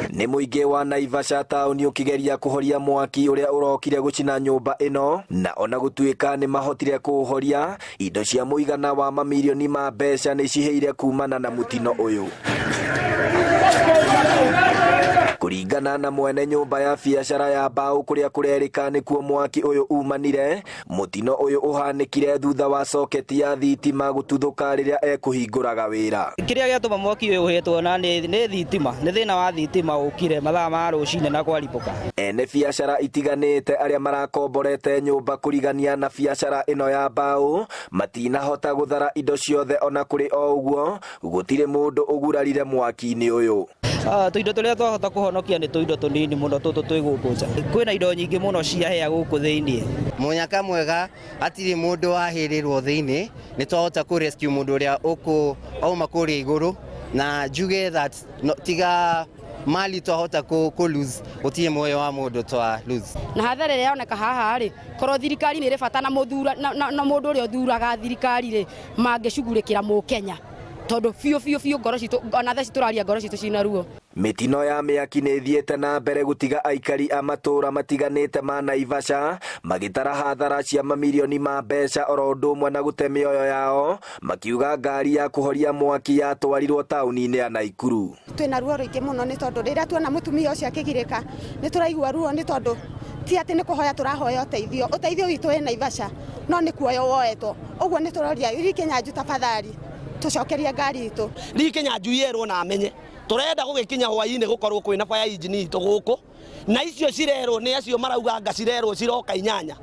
Nĩ mũingĩ wa Naivasha taũni ũkĩgeria kũhoria mwaki ũrĩa ũrokire gũcina nyũmba ĩno, na ona gũtuĩka nĩ mahotire kũũhoria, indo cia mũigana wa mamirioni ma mbeca nĩ cihĩire kumana na mũtino ũyũ. Kũringana na mwene nyũmba ya biacara ya mbaũ kũrĩa kũrerĩka nĩkuo mwaki ũyũ umanire, mũtino ũyũ ũhanĩkire thutha wa soketi ya thitima gũtuthũka rĩrĩa ekũhingũraga wĩra. Kĩrĩa gĩatũma mwaki ũyũ ũhĩe tuona nĩ thitima, nĩ thĩna wa thitima ũkire mathaa ma rũcinĩ na kwaribũka. Ene biacara itiganĩte arĩa marakomborete nyũmba kũrigania na biacara ĩno ya mbaũ matinahota gũthara indo ciothe. Ona kũrĩ o ũguo, gũtirĩ mũndũ ũgurarire mwaki-inĩ ũyũ. Tũindo tũrĩa twahota kũhonokia nĩ tũindo tũnini mũno tũtũ twĩ gũkũ nja. Kwĩna indo nyingĩ mũno ciahĩa gũkũ thĩinĩ. Mũnyaka mwega, hatirĩ mũndũ wahĩrĩrwo thĩinĩ, nĩ twahota kũ rescue mũndũ ũrĩa ũkũ auma kũrĩa igũrũ, na njuge that no, tiga mali twahota kũ lose, gũtirĩ muoyo wa mũndũ twa lose. Na hathara ĩrĩa yoneka haha rĩ, korwo thirikari nĩ ĩrĩ bata na mũthura na mũndũ ũrĩa ũthuraga thirikari rĩ, mangĩcugurĩkĩra mũkenya, tondũ biũ biũ biũ ngoro citũ, ona thaa ici tũraria, ngoro citũ cina ruo. Mĩtino ya mĩaki nĩ ĩthiĩte na mbere gũtiga aikari a matũũra matiganĩte ma Naivasha magĩtara hathara cia mamirioni ma mbeca oro ũndũ ũmwe na gũte mĩoyo yao, makiuga ngari ya kũhoria mwaki yatwarirwo taũni-inĩ ya Naikuru. Twĩna ruo rũingĩ mũno, nĩ tondũ rĩrĩa tuona mũtumia ũcio akĩgirĩka nĩ tũraigua ruo, nĩ tondũ ti atĩ nĩ kũhoya tũrahoya ũteithio, ũteithio witũ wĩ Naivasha, no nĩ kuoywo woetwo. Ũguo nĩ tũroria Lee Kinyanjui, tafadhali tũcokerie ngari itũ. Lee Kinyanjui erwo na amenye tũrenda gũgĩkinya hwainĩ gũkorwo kwĩna fire engine itũ gũkũ, na icio cirerwo nĩ acio marauga anga cirerwo ciroka 8,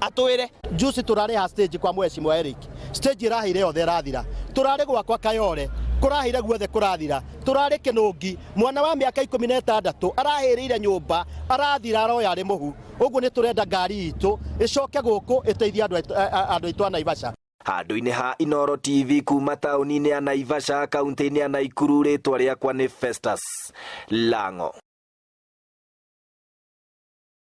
atwĩre. Juzi turarĩ stage kwa mheshimiwa Eric, stage ĩrahĩire yothe ĩrathira. Turarĩ gwakwa Kayole, kũrahĩire guothe kũrathira. Turarĩ Kĩnũngi, mwana wa mĩaka 16 arahĩrĩire nyũmba, arathira, aroya arĩ mũhu. Ũguo nĩ tũrenda ngari itũ ĩcoke gũkũ ĩteithie andũ aitũ a Naivasha. Handũ-inĩ ha Inoro TV kuma taũni-inĩ ya Naivasha, kaunti-inĩ ya Naikuru, rĩtwa rĩakwa nĩ Festus Lango.